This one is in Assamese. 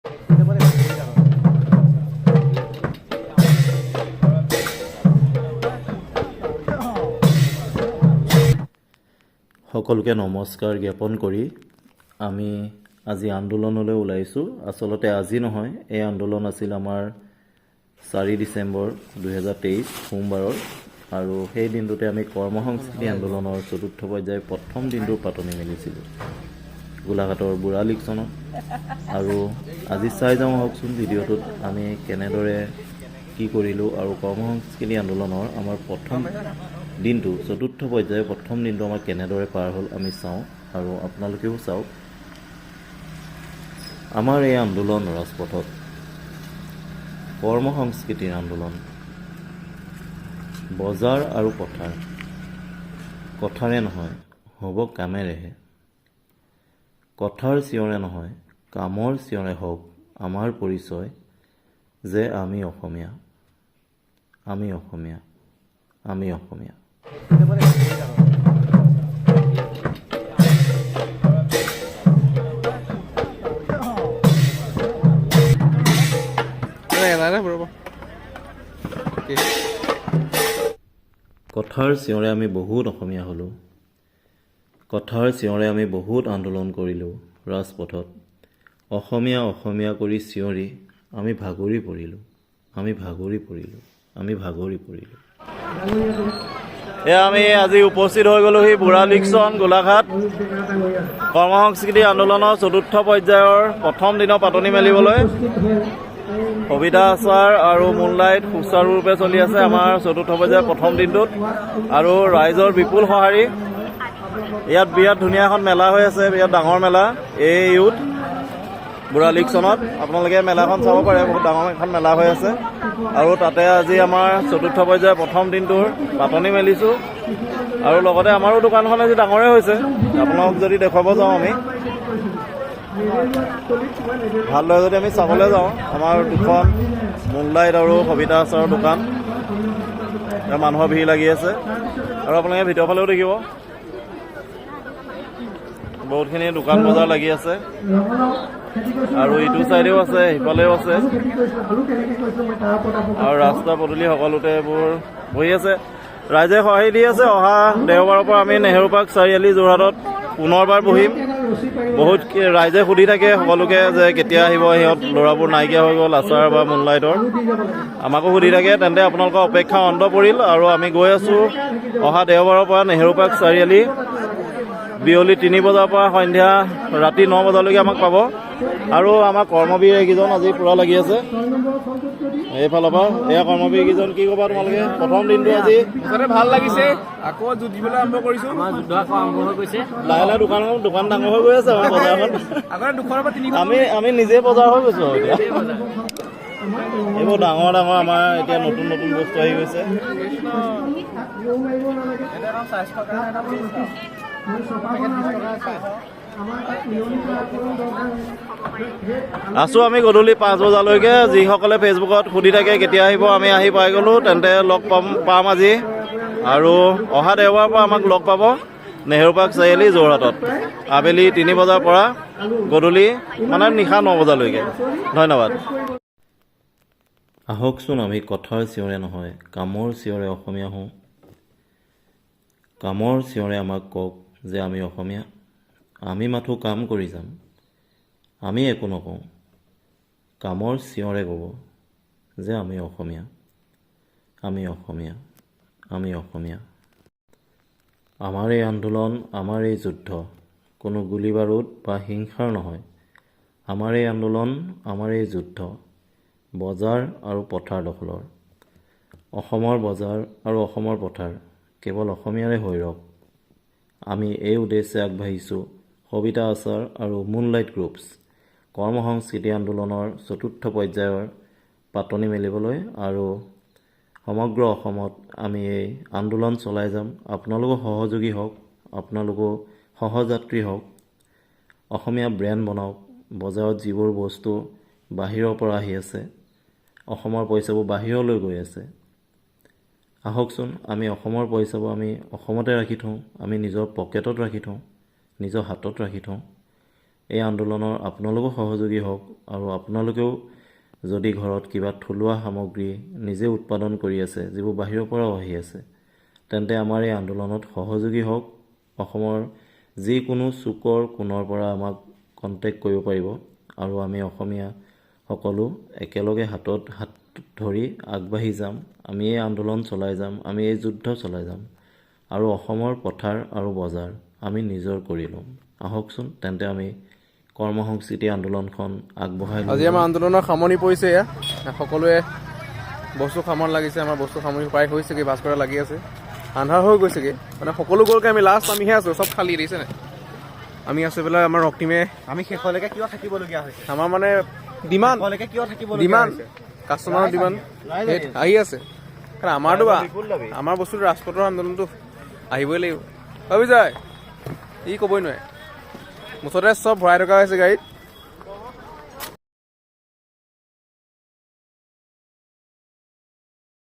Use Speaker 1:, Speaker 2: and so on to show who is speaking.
Speaker 1: সকলোকে নমস্কাৰ জ্ঞাপন কৰি আমি আজি আন্দোলনলৈ ওলাইছোঁ। আচলতে আজি নহয়, এই আন্দোলন আছিল আমাৰ 4 ডিচেম্বৰ 2023 সোমবাৰৰ আৰু সেই দিনটোতে আমি কৰ্মসংস্কৃতি আন্দোলনৰ চতুৰ্থ পৰ্যায়ৰ প্ৰথম দিনটোৰ পাতনি মেলিছিলোঁ গোলাঘাটৰ বুঢ়া লিকচনত। আৰু আজি চাই যাওঁ আহকচোন ভিডিঅ'টোত আমি কেনেদৰে কি কৰিলোঁ আৰু কৰ্মসংস্কৃতি আন্দোলনৰ আমাৰ প্ৰথম দিনটো, চতুৰ্থ পৰ্যায়ৰ প্ৰথম দিনটো আমাৰ কেনেদৰে পাৰ হ'ল আমি চাওঁ আৰু আপোনালোকেও চাওক। আমাৰ এই আন্দোলন ৰাজপথত কৰ্মসংস্কৃতিৰ আন্দোলন। বজাৰ আৰু পথাৰ কথাৰে নহয়, হ'ব কামেৰেহে। কথাৰ চিঞৰে নহয়, কামৰ চিঞৰে হওক আমাৰ পৰিচয় যে আমি অসমীয়া, আমি অসমীয়া, আমি অসমীয়া।
Speaker 2: নাই, ৰ'ব। অ'কে।
Speaker 1: কথাৰ চিঞৰে আমি বহুত অসমীয়া হ'লোঁ। কথাৰ চিঞৰে আমি বহুত আন্দোলন কৰিলোঁ ৰাজপথত। অসমীয়া অসমীয়া কৰি চিঞৰি আমি ভাগৰি পৰিলোঁ, আমি ভাগৰি পৰিলোঁ, আমি ভাগৰি পৰিলোঁ। এয়া আমি আজি উপস্থিত হৈ গ'লোহি বুঢ়া লিকচন, গোলাঘাট, কৰ্মসংস্কৃতি আন্দোলনৰ চতুৰ্থ পৰ্যায়ৰ প্ৰথম দিনৰ পাতনি মেলিবলৈ। সবিতা আচাৰ আৰু মুনলাইট সুচাৰুৰূপে চলি আছে আমাৰ চতুৰ্থ পৰ্যায়ৰ প্ৰথম দিনটোত আৰু ৰাইজৰ বিপুল সঁহাৰি। ইয়াত বিৰাট ধুনীয়া এখন মেলা হৈ আছে, বিৰাট ডাঙৰ মেলা এই ইউথ বুঢ়া লিকচনত। আপোনালোকে মেলাখন চাব পাৰে, বহুত ডাঙৰ এখন মেলা হৈ আছে আৰু তাতে আজি আমাৰ চতুৰ্থ পৰ্যায়ৰ প্ৰথম দিনটোৰ পাতনি মেলিছোঁ আৰু লগতে আমাৰো দোকানখন আজি ডাঙৰে হৈছে। আপোনালোক যদি দেখুৱাব যাওঁ, আমি ভালদৰে যদি আমি চাবলৈ যাওঁ, আমাৰ দুখন মুনলাইট আৰু সবিতা আচাৰৰ দোকান। ইয়াত মানুহৰ ভিৰ লাগি আছে আৰু আপোনালোকে ভিতৰৰ ফালেও দেখিব বহুতখিনি দোকান বজাৰ লাগি আছে আৰু ইটো চাইডেও আছে, সিফালেও আছে আৰু ৰাস্তা পদূলি সকলোতে এইবোৰ বহি আছে, ৰাইজে সঁহাৰি দি আছে। অহা দেওবাৰৰ পৰা আমি নেহেৰু পাৰ্ক চাৰিআলি, যোৰহাটত পুনৰবাৰ বহিম। বহুত ৰাইজে সুধি থাকে সকলোকে যে কেতিয়া আহিব সিহঁত, ল'ৰাবোৰ নাইকিয়া হৈ গ'ল আচাৰ বা মুনলাইটৰ। আমাকো সুধি থাকে। তেন্তে আপোনালোকৰ অপেক্ষা অন্ত পৰিল আৰু আমি গৈ আছোঁ অহা দেওবাৰৰ পৰা নেহেৰু পাৰ্ক চাৰিআলি, বিয়লি 3 বজাৰ পৰা সন্ধিয়া ৰাতি 9 বজালৈকে আমাক পাব। আৰু আমাৰ কৰ্মবীৰ এইকেইজন আজি পূৰা লাগি আছে এইফালৰ পৰা। এয়া কৰ্মবীৰ কেইজন, কি ক'বা তোমালোকে প্ৰথম দিনটো আজি?
Speaker 2: মুঠতে ভাল লাগিছে, আকৌ যুঁজিবলৈ আৰম্ভ কৰিছো।
Speaker 3: আমাৰ যুদ্ধ আকৌ আৰম্ভ হৈ গৈছে।
Speaker 1: লাহে লাহে দোকানখন দোকান ডাঙৰ হৈ গৈ আছে আমাৰ বজাৰখন।
Speaker 2: আগতে 200ৰ পৰা 300।
Speaker 1: আমি নিজে বজাৰ হৈ গৈছো আৰু এতিয়া। এইবোৰ ডাঙৰ ডাঙৰ আমাৰ এতিয়া নতুন নতুন বস্তু আহি গৈছে।
Speaker 2: স্বাস্থ্যৰ কাৰণে এটা বেষ্ট।
Speaker 1: আছোঁ আমি গধূলি 5 বজালৈকে। যিসকলে ফেচবুকত সুধি থাকে কেতিয়া আহিব, আমি আহি পাই গ'লোঁ। তেন্তে লগ পাম পাম আজি আৰু অহা দেওবাৰৰ পৰা আমাক লগ পাব নেহেৰু পাৰ্ক চাৰিআলি, যোৰহাটত, আবেলি 3 বজাৰ পৰা গধূলি মানে নিশা 9 বজালৈকে। ধন্যবাদ। আহকচোন আমি কথাৰ চিঞৰে নহয়, কামৰ চিঞৰে অসমীয়া হওঁ। কামৰ চিঞৰে আমাক কওক যে আমি অসমীয়া। আমি মাথো কাম কৰি যাম, আমি একো নকওঁ। কামৰ চিঞৰে ক'ব যে আমি অসমীয়া, আমি অসমীয়া, আমি অসমীয়া। আমাৰ এই আন্দোলন, আমাৰ এই যুদ্ধ কোনো গুলী বাৰুদ বা হিংসাৰ নহয়। আমাৰ এই আন্দোলন, আমাৰ এই যুদ্ধ বজাৰ আৰু পথাৰ দখলৰ। অসমৰ বজাৰ আৰু অসমৰ পথাৰ কেৱল অসমীয়াৰে হৈ ৰওক, আমি এই উদ্দেশ্যে আগবাঢ়িছোঁ। সবিতা আচাৰ আৰু মুনলাইট গ্ৰুপছ কৰ্মসংস্কৃতি আন্দোলনৰ চতুৰ্থ পৰ্যায়ৰ পাতনি মেলিবলৈ আৰু সমগ্ৰ অসমত আমি এই আন্দোলন চলাই যাম। আপোনালোকো সহযোগী হওক, আপোনালোকো সহযাত্ৰী হওক। অসমীয়া ব্ৰেণ্ড বনাওক। বজাৰত যিবোৰ বস্তু বাহিৰৰ পৰা আহি আছে, অসমৰ পইচাবোৰ বাহিৰলৈ গৈ আছে, আহকচোন আমি অসমৰ পইচাবোৰ আমি অসমতে ৰাখি থওঁ, আমি নিজৰ পকেটত ৰাখি থওঁ, নিজৰ হাতত ৰাখি থওঁ। এই আন্দোলনৰ আপোনালোকো সহযোগী হওক আৰু আপোনালোকেও যদি ঘৰত কিবা থলুৱা সামগ্ৰী নিজে উৎপাদন কৰি আছে, যিবোৰ বাহিৰৰ পৰাও আহি আছে, তেন্তে আমাৰ এই আন্দোলনত সহযোগী হওক। অসমৰ যিকোনো চুকৰ কোণৰ পৰা আমাক কণ্টেক্ট কৰিব পাৰিব আৰু আমি অসমীয়া সকলো একেলগে হাতত হাত ধৰি আগবাঢ়ি যাম। আমি এই আন্দোলন চলাই যাম, আমি এই যুদ্ধ চলাই যাম আৰু অসমৰ পথাৰ আৰু বজাৰ আমি নিজৰ কৰি ল'ম। আহকচোন তেন্তে আমি কৰ্মসংস্কৃতি আন্দোলনখন আগবঢ়াই লৈ
Speaker 2: আজি আমাৰ আন্দোলনৰ সামৰণি পৰিছে। এয়া সকলোৱে বস্তু সামৰণ লাগিছে। আমাৰ বস্তু সামৰি প্ৰায় হৈছেগৈ, ভাস্কৰা লাগি আছে, আন্ধাৰ হৈ গৈছেগৈ। মানে সকলো গ'লগৈ, আমি লাষ্ট আমিহে আছোঁ। চব খালী দিছে নাই, আমি আছোঁ পেলাই আমাৰ ৰক্তিমে।
Speaker 3: আমি শেষলৈকে কিয় থাকিবলগীয়া হৈছে?
Speaker 2: আমাৰ মানে ডিমাণ্ড।
Speaker 3: শেষলৈকে কিয় থাকিবলগীয়া
Speaker 2: ডিমাণ্ড
Speaker 3: হৈছে?
Speaker 2: কাষ্টমাৰৰ ডিমাণ্ড আহি আছে। কাৰণ আমাৰতো আমাৰ বস্তুটো ৰাজপথৰ আন্দোলনটো আহিবই লাগিব। ভাবি যায় ই ক'বই নোৱাৰে। মুঠতে চব ভৰাই থকা হৈছে গাড়ীত।